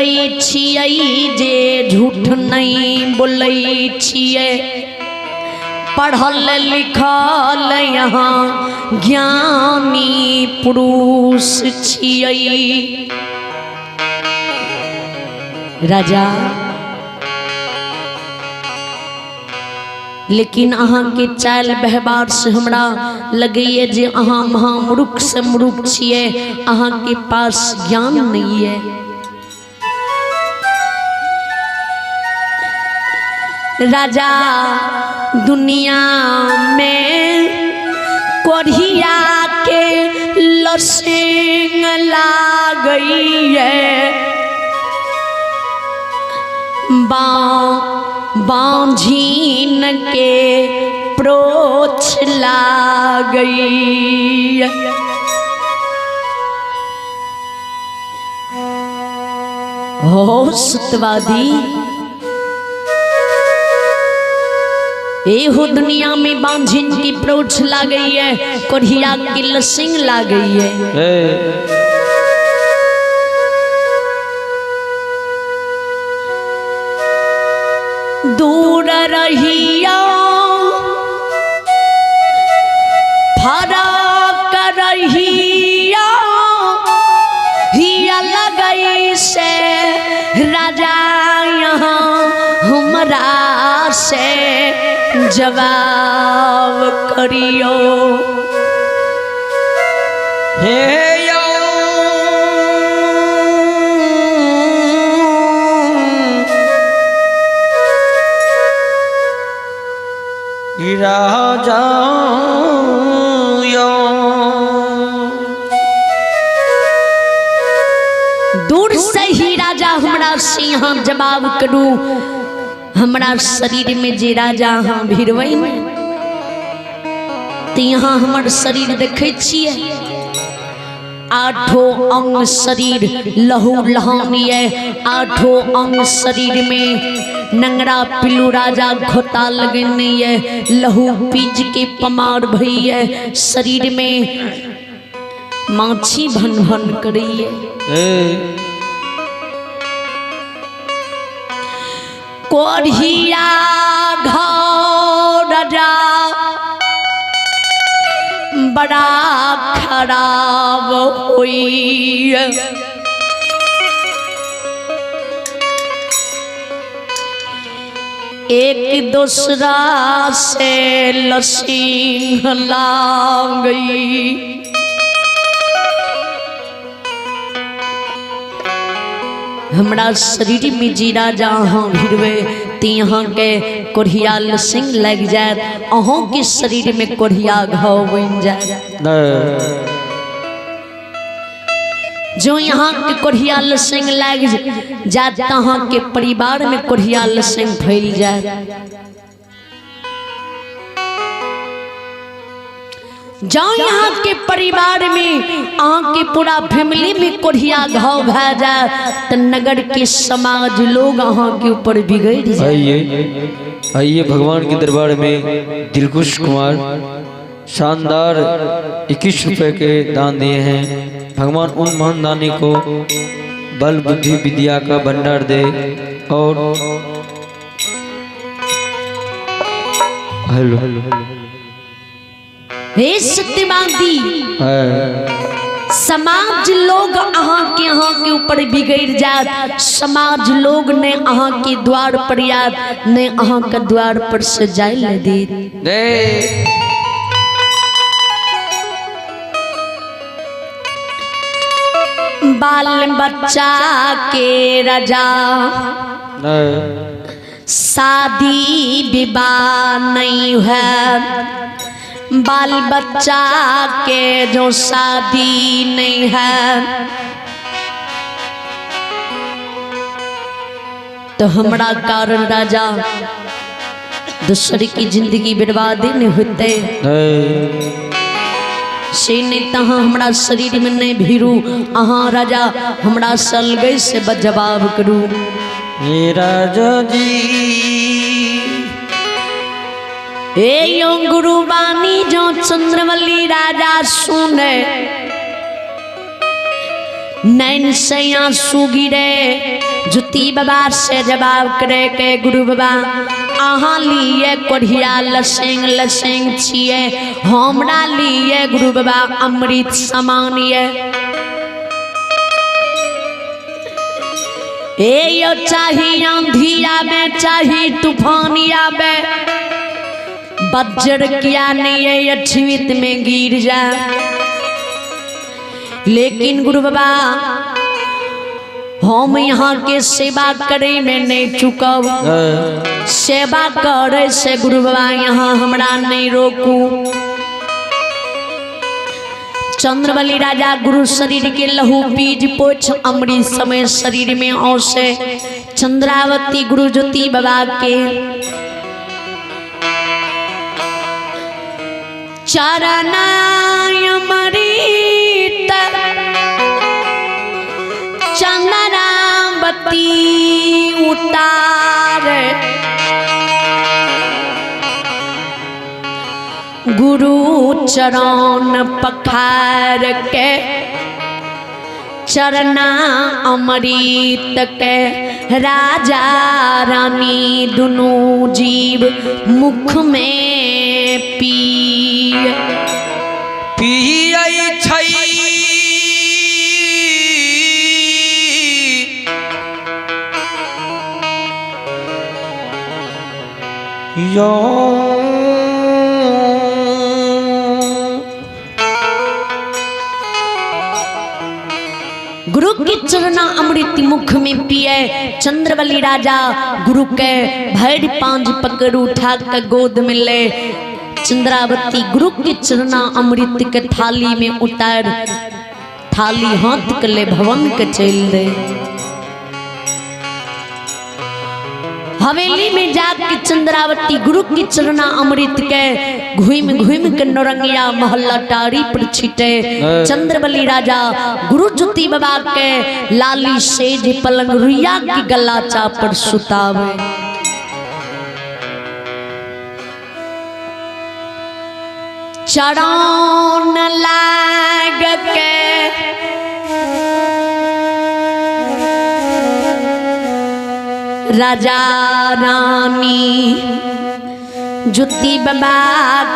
बोलै छियै जे झूठ नहीं बोलै छियै, पढ़ल लिखल यहाँ ज्ञानी पुरुष छियै। राजा, लेकिन अहाँके चालि व्यवहार से हमरा लगैए जे अहाँ महामूर्ख से मूर्ख छियै, अहाँके पास ज्ञान नहीं है। राजा, दुनिया में कोढ़िया के लसिंग लागैए, बाँझिन के प्रोछ लागैए। हो सत्यवादी, एहो दुनिया में बांझिन की प्रोछ लागई है, कोढ़िया की लसिंग लागई है। दूर रहिया फराक रहिया, हिया लगई से राजा यहाँ हमरा से जवाब करियो। हे यौ राजा यौ, दूर से ही राजा हमरा से यहाँ जवाब करू। हमरा शरीर में जे राजा अहाँ भिड़बै ने, तऽ यहाँ हमर शरीर देखै छियै, आठो अंग शरीर लहू लहान ये, आठो अंग शरीर में नंगरा पिल्लू राजा खोता लगने ये, लहू पीज के पमार भइये, शरीर में माछी भन भन करैये। कोढ़िया घाव राजा बड़ा खराब होई, एक दूसरा से लसीन गई। हमरा शरीर में जी राजा अहाँ भिड़बै तऽ अहाँके कोढ़िया लसिंग लागि जायत, अहूँके शरीर में कोढ़िया घाव बनि जायत। जो यहाँ के कोढ़िया लसिंग लागि जायत तऽ अहाँके परिवार में कोढ़िया लसिंग फैल जायत। जाओ यहाँ के परिवार में, अहाँ के पूरा फैमिली में कोढ़िया घाव भए जाए तो नगर के समाज लोग अहाँ के ऊपर बिगड़ जाए। आइए आइए भगवान के दरबार में दिलकुश कुमार शानदार 21 रुपए के दान दिए हैं। भगवान उन महान दानी को बल बुद्धि विद्या का भंडार दे। और हेलो हे सत्यवादी, समाज लोग अहाँ के अहाँ के ऊपर बिगड़ जात, समाज लोग ने अहाँ के द्वार पर आयत, ने अहाँ के द्वार पर से जाय ले देत। बाल बच्चा के राजा शादी विवाह नहीं है, बाल बच्चा के जो शादी नहीं है तो हमरा कारण राजा दूसरे की जिंदगी बर्बादी नहीं होते। से नहीं तहाँ हमरा शरीर में नहीं भीरू, अहाँ राजा हमरा सलगै से जवाब करू। हे राजा जी, हे यो गुरु बानी जो चंद्रमल्ली राजा सुने, नैन से आंसू गिरे, जुती बाबा से जवाब करे के गुरु बाबा अहाँ लिए कोढ़िया लसेंग लसेंग छिए, हमरा लिए गुरु बाबा अमृत समान ये। ए यो चाही आंधी आवे चाही तूफान आवे, बज्जर किया नहीं है अछवित में गिर जा। लेकिन गुरु बाबा हम यहाँ के सेवा करे में नहीं चुकब, सेवा करे से गुरु बाबा यहाँ हमरा नहीं रोकू। चंद्रबली राजा गुरु शरीर के लहू बीज पोछ अमृत समय शरीर में औसे चंद्रावती गुरु ज्योति बाबा के चरण अमृत चंद्रावती उतार गुरु चरण पखार के चरना अमृत के राजा रानी दुनू जीव मुख में पी पियै छै यौ गुरु के चरना अमृत मुख में पिए चंद्रबली राजा गुरु के भैर पांच पकड़ उठा के गोद में ले चंद्रावती गुरु के चरना अमृत के थाली में उतार थाली हाथ के ले भवन के चल दे। हवेली में जाके चंद्रावती गुरु की चरना अमृत के घूम घूम के नौरंगिया मोहल्ला टारी पर छिटे चंद्रबली राजा गुरु ज्योति बाबा के लाली सेज पलंग रुइया की गला चा पर सुतावे। चरण लाग के राजा रानी ज्योति बाबा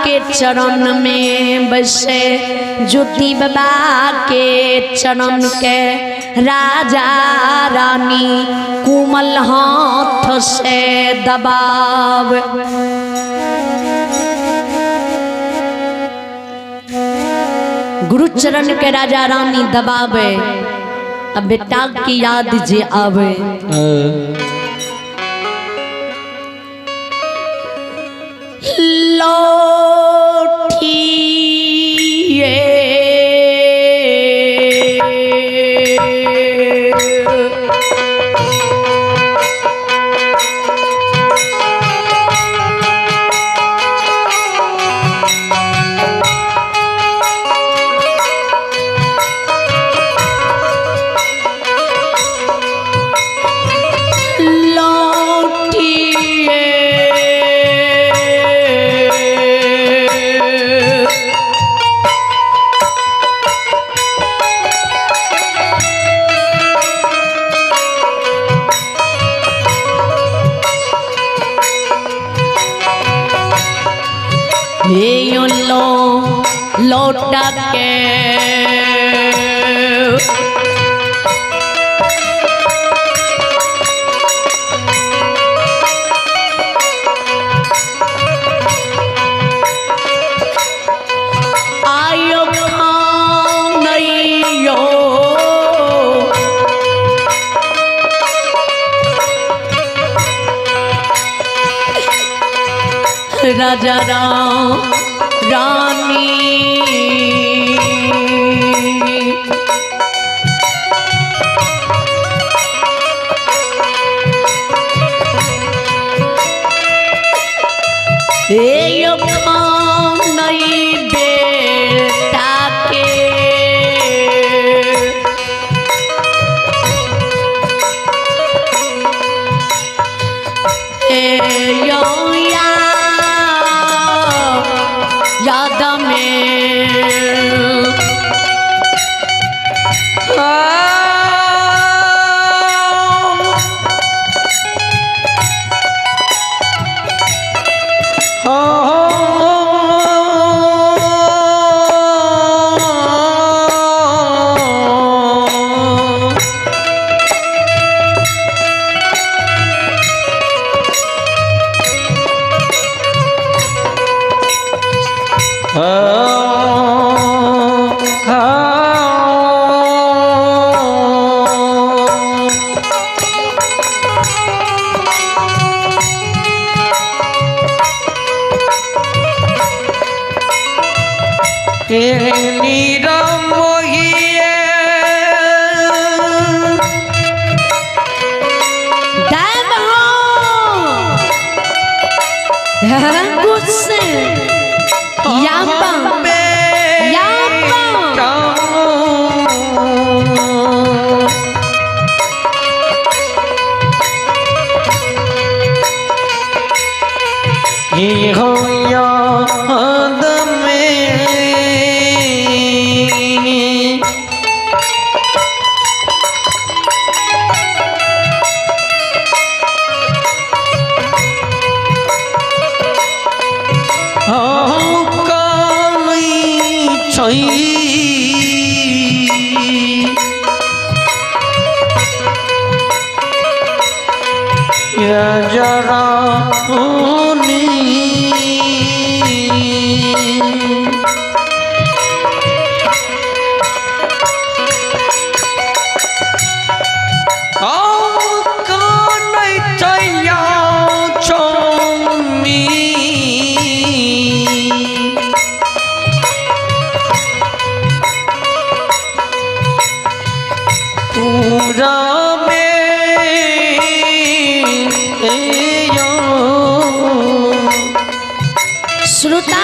के चरण में बसे, ज्योति बाबा के चरण के राजा रानी कोमल हाथ से दबाव। गुरु चरण के राजा रानी दबावे, अब बेटा की याद जे आवे। लौटिए लौटिए हे यो लो लौटा के आयो खानैयो राजा राम रानी हे यो खानई बेटा के हे यो याद में यापा यापा हो याद में राजा पूरा श्रोता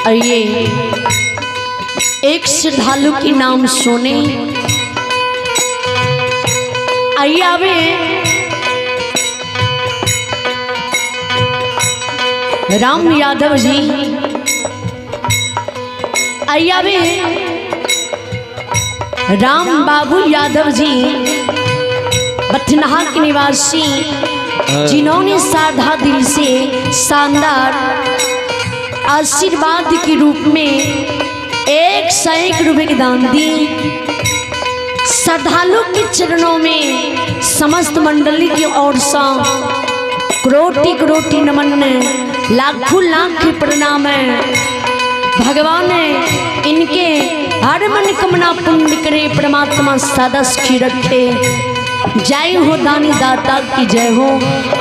और ये एक श्रद्धालु के नाम सुने। आइए आवे राम यादव जी, आइए आवे राम बाबू यादव जी, बथनाहा के निवासी, जिन्होंने साधा दिल से शानदार आशीर्वाद के रूप में 101 रुपये के दान दी। श्रद्धालु के चरणों में समस्त मंडली की ओर से करोटि करोटि नमन, लाखों लाख प्रणाम है। भगवान इनके हर मन कामना पूर्ण करे, परमात्मा सदा सुखी रखे। जय हो दानी दाता की जय हो,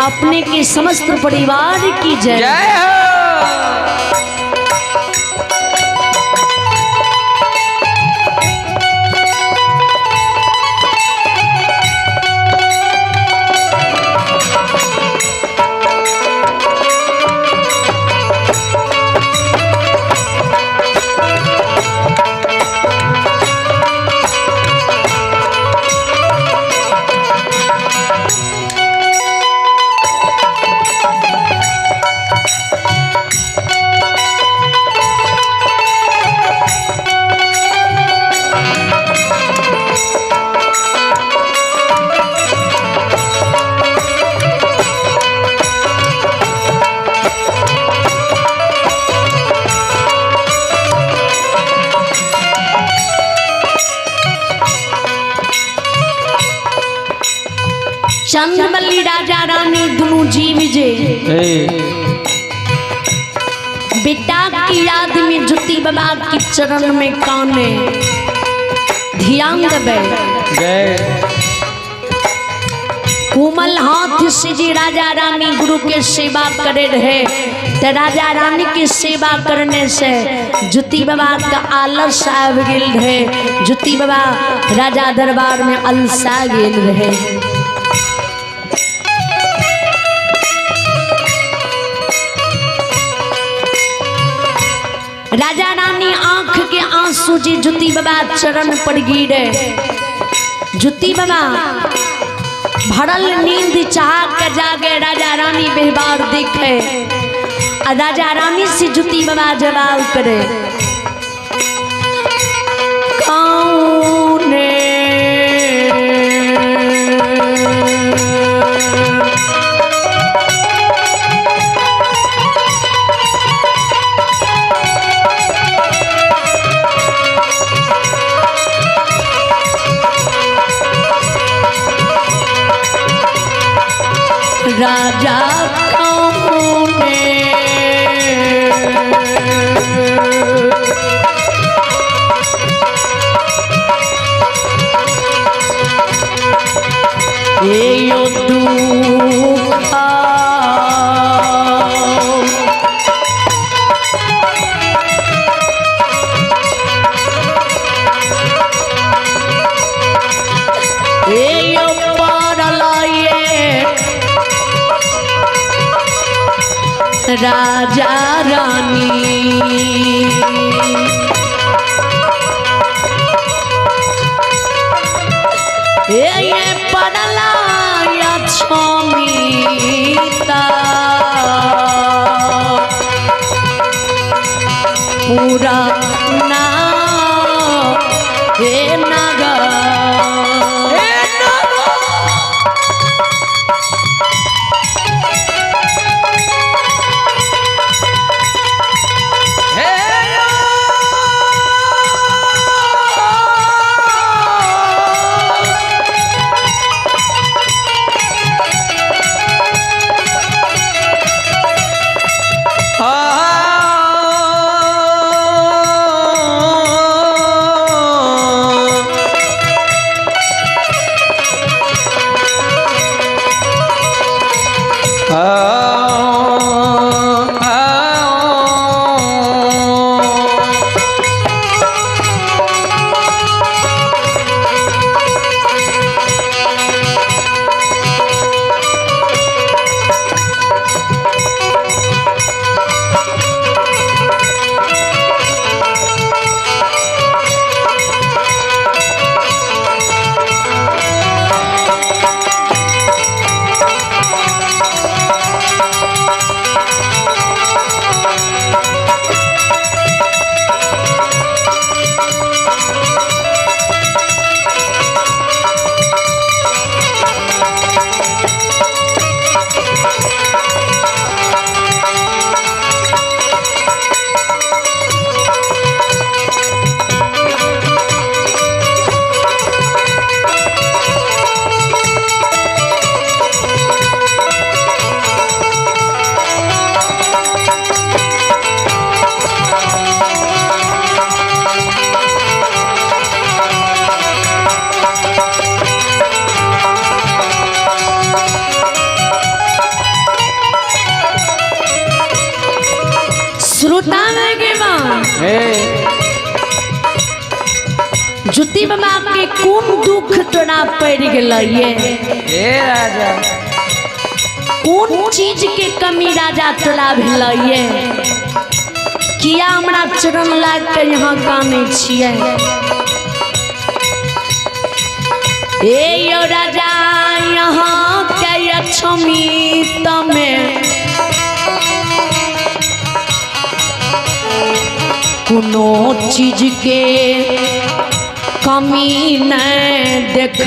अपने के समस्त परिवार की जय। जय हो। चंद्रमल्ली राजा रानी दोनों जीव जे बेटा की याद में जुती बाबा के चरण में काने ध्यान देवे। कोमल हाथ से जी राजा रानी गुरु के सेवा करे रहे, तो राजा रानी के सेवा करने से जुती बाबा का आलस आब गेल रहे। जुती बाबा राजा दरबार में अलसा गेल रहे। राजा रानी आंख के आंसू जी जुती बाबा चरण पर गिरे। जुती बाबा भरल नींद चाह के जागे, राजा रानी व्यवहार देखे और राजा रानी से जुती बाबा जवाब करे। कौन राजा कौन ये दुखा ये राजा रानी। ये पड़ला छमिता पूरा ना हे नगर। ज्योति बाबा के कोन दुख तोरा पड़ गेल ये? राजा कोन चीज के कमी राजा तोरा भेल ये? किया हमरा चरण लाग के यहाँ कानै छियै? ए यो राजा यहाँ के अक्षमित में कोनो चीज के कमी नहीं देख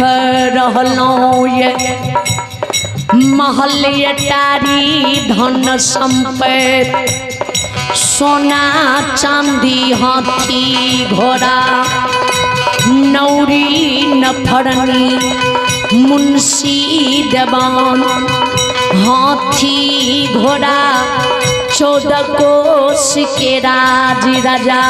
रहलौं ये। महल अटारी धन संपत्ति सोना चांदी हाथी घोड़ा नौरी नफरनी मुंशी देवान हाथी घोड़ा 14 कोस के राज राजा।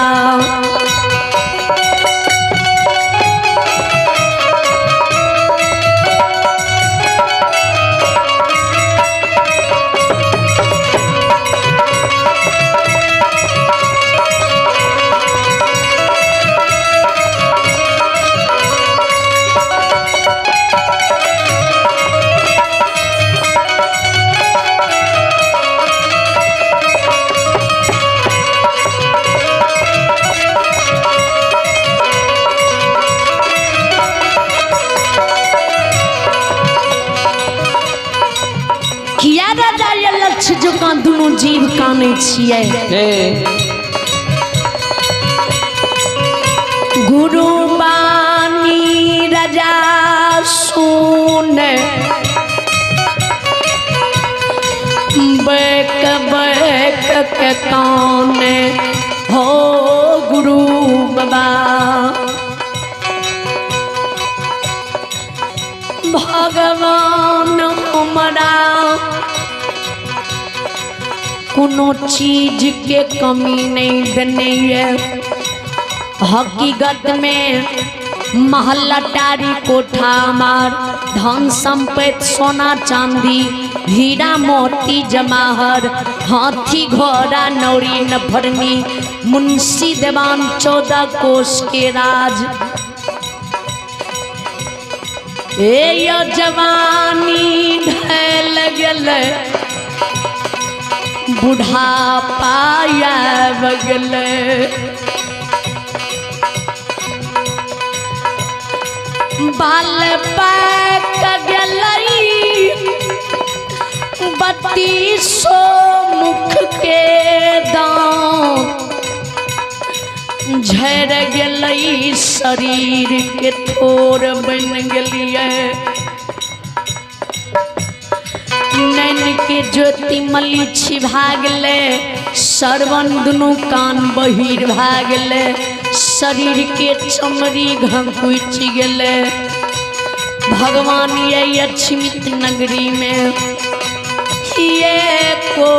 किया राजा ये लक्ष्य जकाँ दुनू जीव कानै छियै? गुरु बानी राजा सुन बैक बैक के कान हो गुरु बाबा। भगवान हमरा कोनो चीज के कमी नहीं देने ये। हकीकत में महल अटारी कोठा मार धन संपत्ति सोना चांदी हीरा मोती जमाहर हाथी घोड़ा नौरी नफरनी मुंशी देवान 14 कोस के राज। ए यो जवानी ढल गेल बुढ़ापा आबि गेलै। बाल पाक गेलै 32 मुख के दांत झड़ि गेलै, शरीर के थोर बनि गेलियै। नैन के ज्योति मलिछी भए गेलै, श्रवण दुनू कान बहिर भए गेलै, शरीर के चमड़ी घकुचि गेलै। भगवान ये अक्षमित नगरी में ये को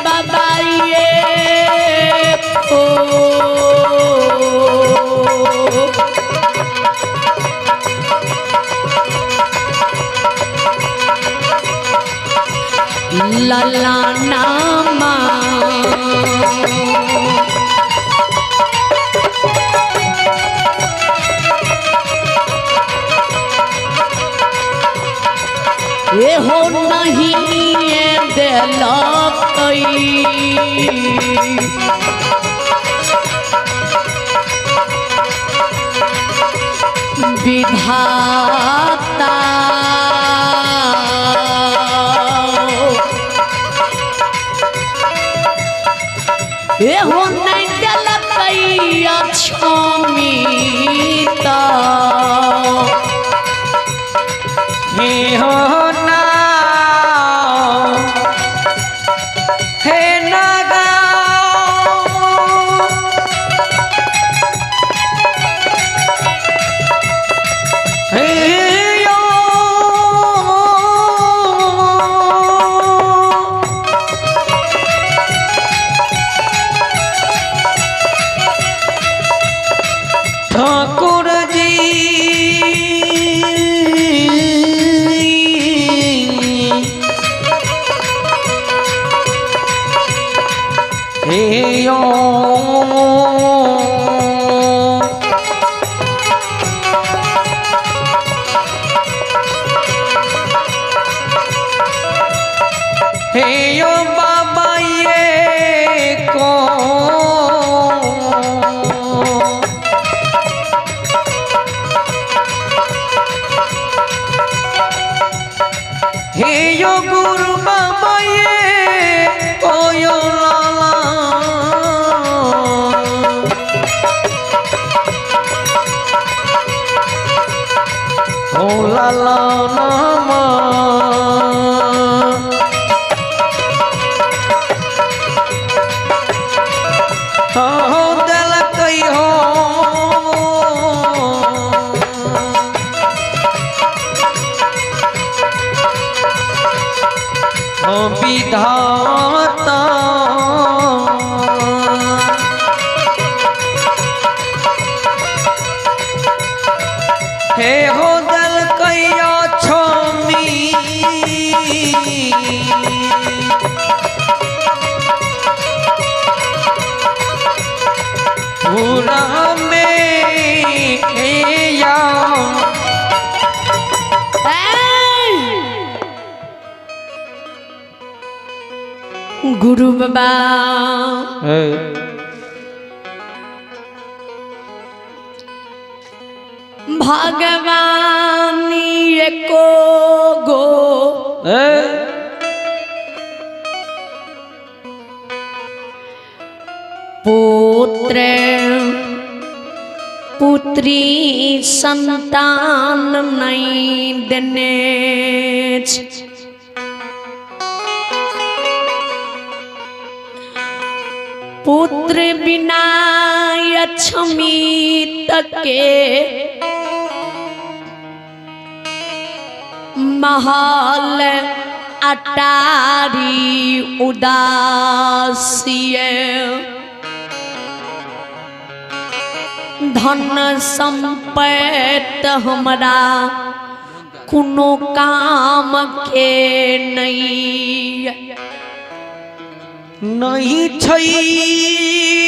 बाबा ये को लला नामा ये हो नहीं देलकै। विधाता एहो नहीं देलकै अक्षमिता। हे हो ना हे नागा हे यो ठाकुर जी हे यो हे यो बाबा ये को हे यो गुरु बाबा ये ओ यो लाला ओ लाला नामा हो देलकै हो हो विधाता। हे हो देलकै अक्षमी पूरा में या। गुरु बाबा भगवान एको गो पुत्र पुत्री संतान नहीं देने छ। पुत्र बिना अक्षमित के महल अटारी उदासिय धन संपत्ति हमरा कोनो काम के नहीं। नहीं छै।